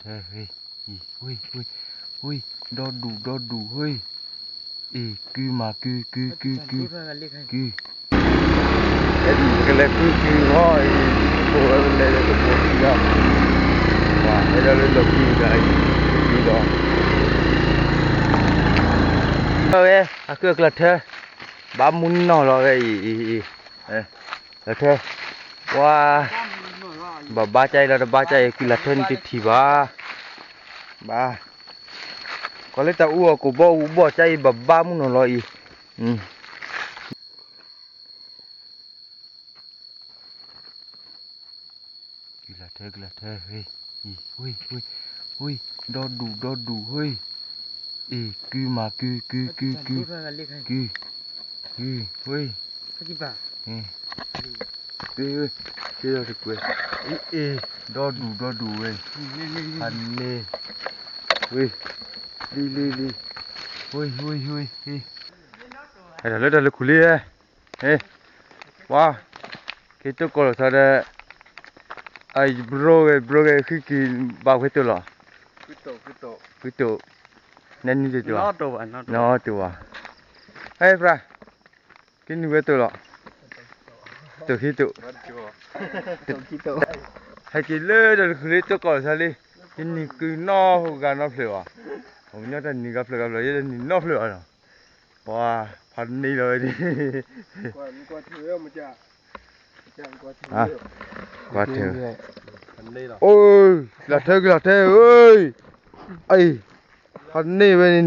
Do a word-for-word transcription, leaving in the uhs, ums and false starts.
ဟေး ဟေး ဟေး ဟေး ဒီဒူၣ် ဒီဒူၣ် ဟေး အ့ၣ် ကုမၤ ကု ကု ကု ကု ကု ကလဲၤကုကုဟီအံၤ ကိးဝဲလဲၤလၢကပိာ်ထံလီၤ ဝဲဟဲဒၣ်လၢလီၢ်ကုဒီးအံၤ ဒီး ဝဲ အကုၢ်အကျၢၤထၢ ဘၣ်မူနီၢ်လီၤဝဲအံၤ အံၤ အံၤ လီၤထၢ ဝါ ဘၣ်ဘါကၢ်အံၤလီၤ တဘါကၢ်အံၤ ကုၢ်လၢ်ထၢနတထံၣ်ဘၣ် ဘၣ် ကီးလၢတၢ်အူအီၣ်ကိးဘီအူဘီကၢ်အံၤ ဘၣ်ဘါမူနီၢ်လီၤအံၤ ကုၢ်လၢ်ထၢ ကုၢ်လၢ်ထၢ ဟ့ၣ် ဟ့ၣ် ဟ့ၣ် ဟ့ၣ် ဒီဒူၣ် ဒီဒူၣ် ဟ့ၣ် အ့ၣ် ကုမၤ ကု ကု ကု ကု ကု ကု ဟ့ၣ် ဟ့ၣ် ဟ့ၣ် ဟ့ၣ် ဟ့ၣ် ဒီတကွဲ အ့ၣ် အ့ၣ် ဒီဒူၣ် ဒီဒူၣ်ဝဲ ဖးန့ၢ် ဝ့ၢ် လံ လံ လံ ဝ့ၢ် ဝ့ၢ် ဝ့ၢ် ဟ့ၣ် အဲၣ်ဒိးလၢတၢ်လၢခူၣ်လံ ဟဲ ဟ့ၣ် ဝါ က့ၤတိၢ်ကီၢ်လီၤဆီဒီး အဘြိဂ့ၤ ဘြိဂ့ၤ ဃံက့ၤဘၣ်ဝဲတိၢ်လီၤ ဃုတိၢ် နဲနံၤတတိၢ် နီတိၢ်ဝါ ဟဲ ပြၢ် က့ၤနံၤဝဲတိၢ်လီၤ တိၢ်ခံတိၢ် ဟဲက့ၤလၢတၢ်လၢခူၣ်လံ တိၢ်ကီၢ်လီၤဆီလံ က့ၤနံၤကုနီၢ်ဂၤနီတဖျၢၣ်ဘၣ် ပှၤကညီတၢ်နံၤဂၤဖျၢၣ်ဂၤဖျၢၣ် ယဲတနံၤနီတဖျၢၣ်ဘၣ်နီၤ ပှၤ ဖးန့ၢ်လီၤဝဲဒၣ် ကွၢ်ထၢ အိၣ် လၢ်ထၢ ကလၢ်ထၢ ဧၢ အံၤ ဖးန့ၢ်ဝဲန့ၣ်